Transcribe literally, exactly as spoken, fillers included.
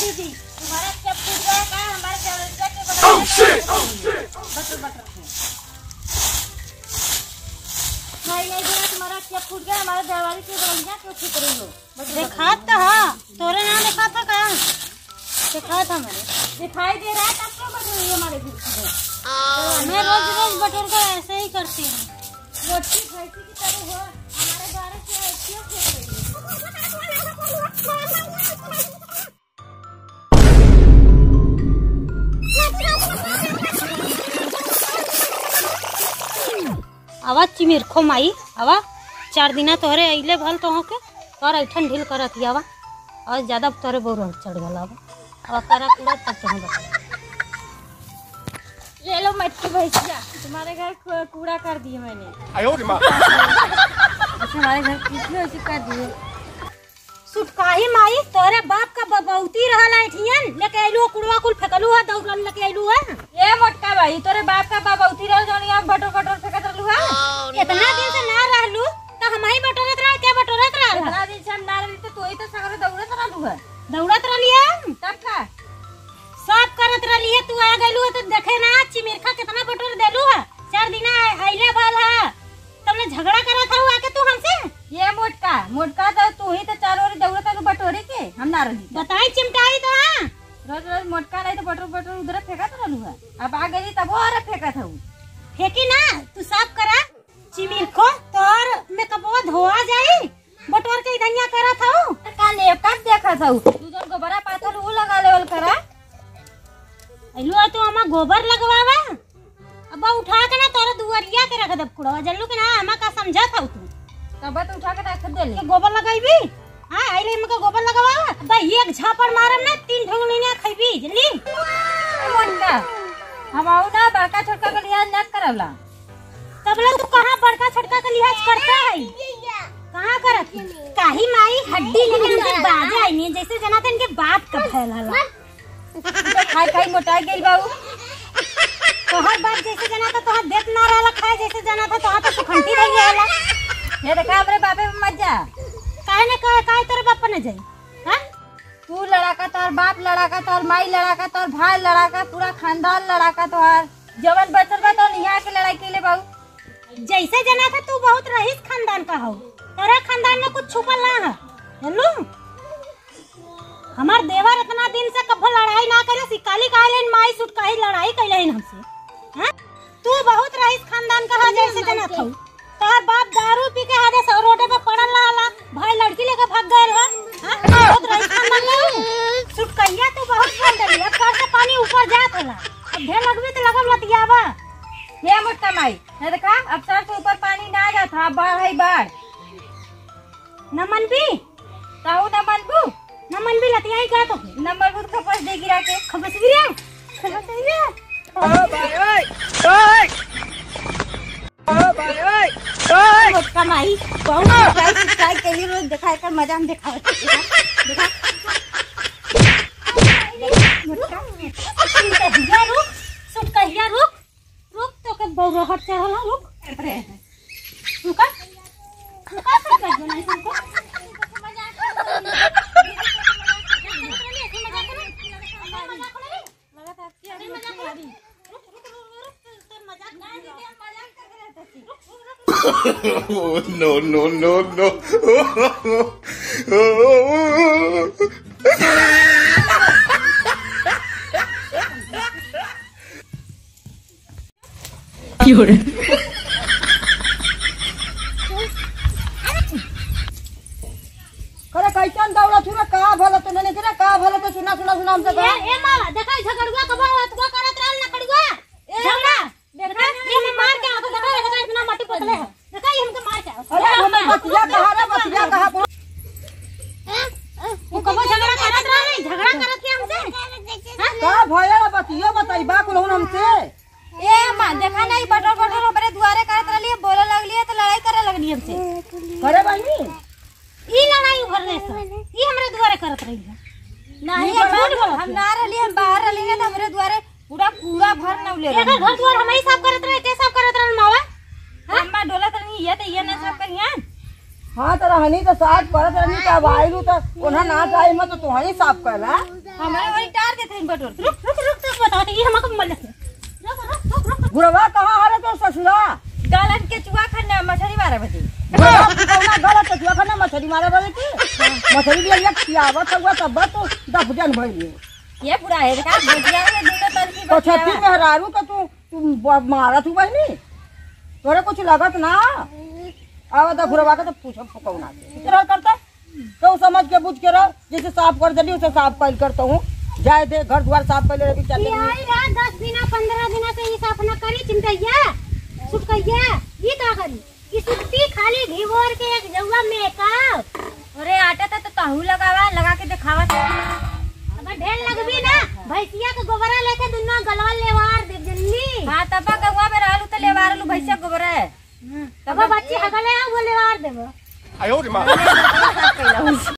जी, तुम्हारा क्या फूट गया? कहाँ हमारे देवरिया के बगल में? Oh, shit! Oh, shit! बटर, बटर से। नहीं, नहीं भैया, तुम्हारा क्या फूट गया? हमारे देवरिया के बगल में क्यों फूट रही हो? बटर, बटर। देखात तो हाँ, तोरे ना देखात था का? देखात था हमारे। दिखाई दे रहा है, तब क्यों बटर रही हो हमारे घर से? मैं रोज रोज बटर का ऐसे ही करती हूँ। वो अच्छी भैंसी की तरह हो, हमारे द्वारा क्या, क्यों फूट रही हो? आवा चिमिरखो माई, आवा। चार दिना तोहरे अइले भल तोहके, तोहर ऐठन ढील करत ही, आवा। और ज्यादा तोहरे बौरहट चढ़ गल, आवा। आवा, करा कूड़ा तब तोहर बता। ये लो मटकी भैंसिया, तुम्हारे घर कू-, कूड़ा कर दिए मैंने। आयो रे माँ। जैसे हमारे घर की थी, वैसे कर दिए। सुटकाही माई, तोरे बाप का बबौती रहल ऐठियन, लेके अइलू, कुड़वा कुल फेंकलू है, दौड़ल लेके अइलू है। ए मोटका भाई, तोरे बाप का बबौती रहल, जौन यहाँ बटोर बटोर फेंकत रहलू है। इतना दिन से ना रहलू, तो हमही बटोरत रहे, के बटोरत रहल? इतना दिन से हम ना रहली, तो तू ही तो सगरो दौड़त रहलू है। दौड़त रहली है? तब का? सब करत रहली है, तू आ गइलू है, तो देखे ना, चिमिरखा कितना बटोर देलू है। चार दिना अइले भल है। तब ले झगड़ा करत हऊ आके तू हमसे? ये मोटका, मोटका तो तू ही तो चारों ओर दौड़त हऊ बटोरे के, हम ना रही। बताई चिमटाई तो हाँ। रोज रोज मोटका नहीं तो बटोर बटोर उधर फेंकत रहलू है। अब आ गई तब और फेंकत हऊ। फेंकी ना, तू साफ करा। चिमिरखो, तोर मेकअपवा धोआ जाई। बटोर के इधनिया करत हऊ। का मेकअप देखत हऊ? तू जौन गोबरा पाथल ऊ लगा लेवल करा। अइलू है तो हमा गोबर लगवावा। अब उठा के ना तोरा दुआरिया के रख देब कुड़वा, जनलू कि ना, हमा का समझत हऊ तू? तब तो उठा के रख दे ले। के गोबर लगाइबी? हाँ, आइले हमका गोबर लगावा। अब एक झापड़ मारब ना, तीन ठो उंगली ना खइबी, जनली? मोटका, हम आऊ ना बड़का छोटका के लिहाज ना करवला। तब ले तू कहाँ बड़का छोटका के लिहाज करता है? कहाँ करत? काहे माई हड्डी लेके इनके बाजे आई नहीं, जैसे जना था इनके बाप का भयल हला। तो खाई खाई मोटाई गइल बा उ। तोहार बाप जैसे जना था, तोहार देत ना रहला खाए, जैसे जना था, तोहार तो सुखंती रही रहला। ये देखा, हमरे बापे पे मत जा। काहे ने कहे, काहे तोरे बाप पे न जाई? हाँ? तू लड़ाका, तोहार बाप लड़ाका, तोहार माई लड़ाका, तोहार भाई लड़ाका, पूरा खानदान लड़ाका तोहार। जवन बचल बा, तो निहा के लड़ाई कइले बाऊ। जैसे जना था, तू बहुत रईस खानदान का हो, तोरा खानदान में कुछ छुपल ना है, जानलू? हमार देवर इतना दिन से कभो लड़ाई ना करे, सिकाली काहे लेन माई सुटकाही लड़ाई कैले हन हमसे, हैं? तू बहुत रईस खानदान का हा, जैसे जनत हऊ। तोहर बाप दारू पी के हादे से रोडे पे पड़ल रहला, भाई लड़की लेके भाग गए रहा, हैं? बहुत रईस खानदान का हऊ। सुटकहिया तू बहुत बोल देली, अब सर से पानी ऊपर जात होला, अब ढेर लगबी तो लगब लतियावा। हे मोटका माई, हे देखा, अब सर से ऊपर पानी ना जात हा, बाढ़ है बाढ़। न मनबी? ताऊ न मनबू? न मनबी लतियाई का तो? न मनबू तो खपस दे गिरा के। खपस गिरा? खपस गिरा? ओ भाई, ओए, ओए। ओ भाई, ओए, ओए। मोटका माई, बहुत ट्राई, ट्राई के लिए रोज देखा, एकर मजा हम देखावत। देखा? मोटका, सुटकहिया रुक, सुटकहिया रुक। रुक, तोके बौराहट चढ़ल है, रुक। अरे, रुका। रुका, सब कर दो, नहीं, रुको। Oh, no, no, no, no। की हो रे? अरे कैसन दौड़त हू रे? का भला तो नहीं रे, का भला तो सुना, सुना, सुना हमसे ये, का? ए मावा, देखा ई झगड़ुआ कब आवत हुआ करत रहल नखड़ुआ? ए झगड़ा। देखा, ये में मार के आवत, देखा, देखा, इतना मट्टी पोतले है। देखा, ये हमके मार के आवत। अरे, हम बतिया कहा रे, बतिया कहा बोल। वो कबो झगड़ा करत रहा नहीं, झगड़ा करत के हमसे? हाँ? का भयल बतियो बताइबा कुल हमसे? ए अम्मा, देखा नहीं, बटर बटर हमरे दुआरे करत रहली है, बोले लगली है तो लड़ाई करे लगली हमसे। करे बहिनी? ई लड़ाई उभरले से, ई हमरे दुआरे करत रही है। नहीं, ये अम्मा, झूठ बोलत हम है। ना रहली, हम बाहर रहली है तो हमरे दुआरे पूरा कूड़ा भर नौले रहली। एकर घर दुआर हमही साफ करत रहे, के साफ करत रहल मावा? हाँ? अम्मा डोलत रहनी, ये तो ये ना साफ करिहन। हाँ, तो रहनी तो साफ करत रहनी, तब आइलू तो ओन्हा ना जाए में तो तोहही साफ करला। हमारे वही टार देते हैं बटोर। रुक, रुक, रुक, रुक, बताओ, ये हमको मल-, रुक, रुक, रुक, रुक। बुढ़वा कहाँ हरे तो ससुरा? गालन के चुआ खाने मछली मारे बजे। बुढ़वा कौना गालन के चुआ खाने मछली मारे बजे की? मछली भी एक खियावत हुआ तब तो दस जन भइल। ये बुढ़ा है, देखा, भजिया में दूनो तरफी तो बतियावा। छठी मेहरारू के तू, तू ब-, मारत हूँ बहिनी। तोरे कुछ लगत ना। आवा दा घुरवा के तो पूछब फुकौना के। इस तरह करता, तो समझ के बुझ के रह, जैसे साफ कर देली, उसे साफ कइल करता हूँ। जाए दे, घर द्वार साफ कइले रही, क्या ये करी? आई रहा दस दिना, पन्द्रह दिना से ये साफ ना करी, चिमटैया, सुटकैया, ये का करी? कि सुत्ती खाली घिवोर के एक जौआ में का। अरे आटा तो, तो तहू लगावा, लगा के देखावा तो। अब ढेर लगबी ना, भैंसिया के गोबरा लेके दुनो गलवा लेवार दे जल्दी। हाँ, तब गौआ में रहलू तो लेवार लू भैंसिया गोबरा है। हम्म। तब बच्ची हगले आ, वो लेवार देबो। आयो रे माँ।